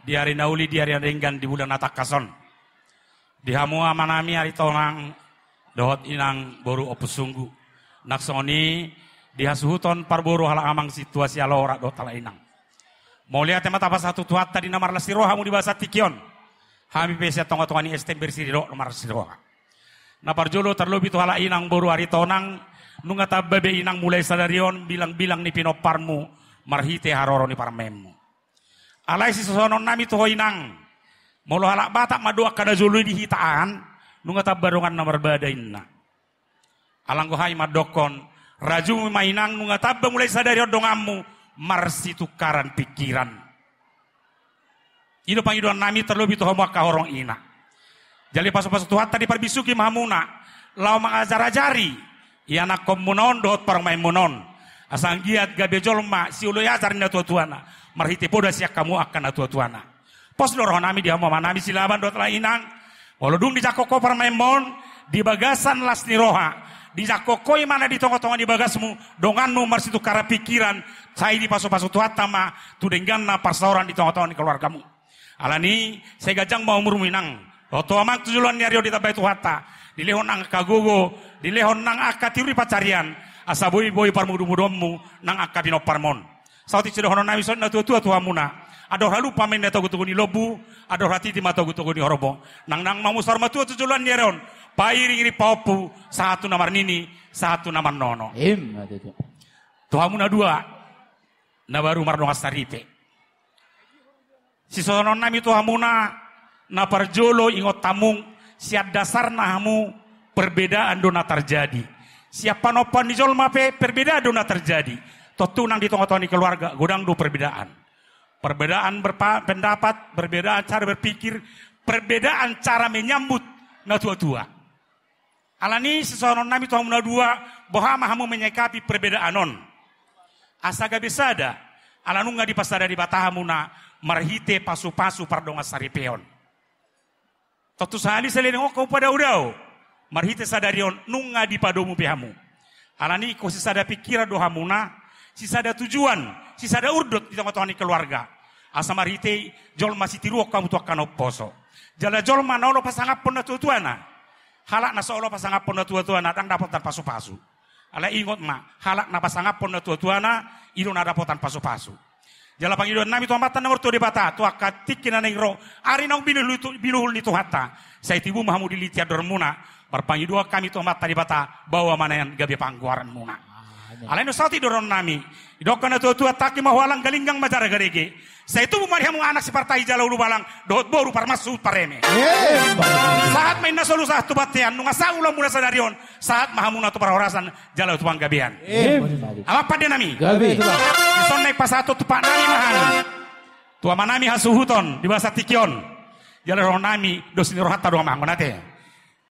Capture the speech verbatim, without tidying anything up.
Di ari na uli, di ari na denggan, di bulan na tangkas on. Di hamu amanami Aritonang dohot inang boru Ompusunggu. Nang songon i di hasuhuton parboru halak amang sintua Sialora dohot halak inang. Mauliate ma tapasahat tu Tuhanta di na marlas ni roha hamu di bagasan tingki on. Hami pe sian tonga-tonga ni S T M Bersiri do marlas ni roha. Na parjolo tarlobi tu halak inang boru Aritonang, nunga tamba be inang mulai sadari on bilang-bilang ni pinomparmu marhite haroro ni parumaenmu. Alai sisosohonon nami tu ho inang, molo halak Batak mandok angka na jolo i di hita an, nunga tamba dongan na marbada inna. Alai anggo hami mandokkon, rajumi ma inang nunga tamba mulai sadari on donganmu marsitukaran pingkiran. I do pangidoan nami tarlobi tu hamu angka horong ina. Jala dipasu-pasu Tuhanta diparbisuhi ma hamuna laho mangajar-ajari ianakkonmuna on dohot parumaenmuna on. Asa anggiat gabe jolma sioloi ajar ni natua-tuana marhite poda sian hamu angka natua-tuana. Pos do roha nami di hamu amanami Silaban dohot halak inang. Molo dung dijangkon ho parumaenmon di bagasan las ni roha, dijangkon ho imana di tonga-tonga ni bagasmu, donganmu marsitukaran pingkiran, sai dipasu-pasu Tuhanta ma tu dengganna parsaoran di tonga-tonga ni keluargamu. Alani i sai ganjang ma umurmu inang. Dohot ho amang tu joloan ni ari on ditambai Tuhanta, dilehon nang angka gogo, dilehon nang angka tiur ni pansarian, asa boi-boi parmudu-muduonmu nang angka pinomparmon. Saotik sidohonon nami songon natua-tua tu hamuna. Andor halumpang ma inna togu-togu ni lombu, andor hatiti ma togu-togu ni horbo. Nang-nang ma hamu saur matua tu joloan ni ari on, pairing-iring pahompu, sahat tu na marnini, sahat tu na marnono. Ima tutu. Tu hamu na dua na baru mardongan saripe. Sisosohonon nami tu hamuna, na parjolo ingot hamu, sian dasarna hamu perbedaan do na tarjadi. Sian panompoan ni jolma pe perbedaan do na tarjadi. Tontu nang di tonga-tonga ni keluarga godang do perbedaan. Perbedaan berpa-, pendapat, perbedaan cara berpikir, perbedaan cara menyambut natua-tua. Alani i sisosohonon nami tu hamu na dua, boha ma hamu menyikapi perbedaan on. Asa gabe sada, ala nunga dipasada Debata hamuna marhite pasu-pasu pardongan saripeon. Tontu sahali saleleng on hamu padao-dao marhite sadari on nunga dipadomu pe hamu. Alani i ingkon sisada pingkiran do hamuna, sisada tujuan, sisada urdot di tonga-tonga ni keluarga. Asa marhite i jolma sitiruon hamu tu angka na umposo. Jala jolma na olo pasangaphon natua-tuana. Halak na so olo pasangaphon natua-tuana ndang dapotan pasu-pasu. Alai ingot ma, halak na pasangaphon natua-tuana, i do na dapotan pasu-pasu. Jala pangidoan nami tu Amanta na martua Debata, tu angka tingki na naeng ro, ari naung binuhul ni Tu-, binuhul ni Tuhanta. Sai tibu ma hamu diliti andormuna, marpangidoan hami tu Amanta Debata, baoa ma nian gabe panggoaranmuna. Amin. Alai na saotik do roha nami, didok angka natua-tua, tangki ma hualang, galinggang ma jala garege. Sai tubu ma di hamu anak sipartahi jala ulubalang, dohot boru parmasu pareme. Ima. Sahat ma inna solu sahat tu bontean, nunga sahat ulaonmuna sadari on, sahat ma hamuna tu parhorasan, jala tu panggabean. Ima. Amang pande nami. Gabe. Dison na hupasahat tu pande nami ma hami. Tu amanami hasuhuton, di bagasan tingki on. Jala roha nami, dos ni rohanta do amang, mauliate.